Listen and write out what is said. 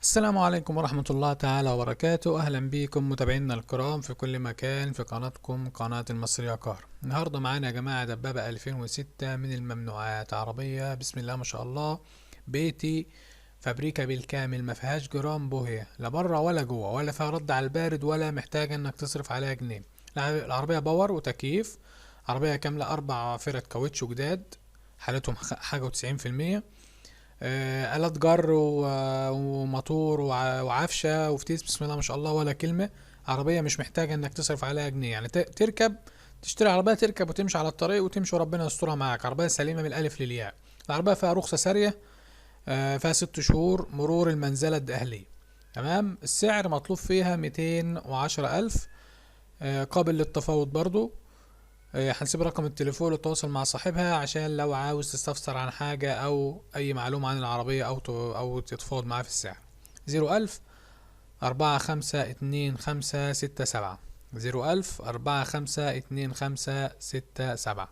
السلام عليكم ورحمة الله تعالى وبركاته. أهلا بكم متابعينا الكرام في كل مكان في قناتكم قناة المصرية كار. النهاردة معانا يا جماعة دبابة 2006 من الممنوعات، عربية بسم الله ما شاء الله، بيتي فابريكا بالكامل، ما فيهاش جرام بوهية لا بره ولا جوه، ولا فيها رد على البارد، ولا محتاجة انك تصرف عليها جنيه. العربية power وتكييف، عربية كاملة، 4 فرد كاوتش وجداد، حالتهم حاجة و90%، آلات جر وموتور وعفشة وفتيس، بسم الله ما شاء الله ولا كلمة. عربية مش محتاجة انك تصرف عليها جنيه، يعني تركب تشتري عربية تركب وتمشي على الطريق وتمشي وربنا يسترها معاك. عربية سليمة من الألف للياء. العربية فيها رخصة سارية، فيها 6 شهور مرور المنزلة الدقهلية. تمام. السعر مطلوب فيها 210,000، قابل للتفاوض برضو. هنسيب رقم التليفون للتواصل مع صاحبها عشان لو عاوز تستفسر عن حاجة أو أي معلومة عن العربية أو تتفاوض معاه في السعر. 01000 452567، 01000 452567.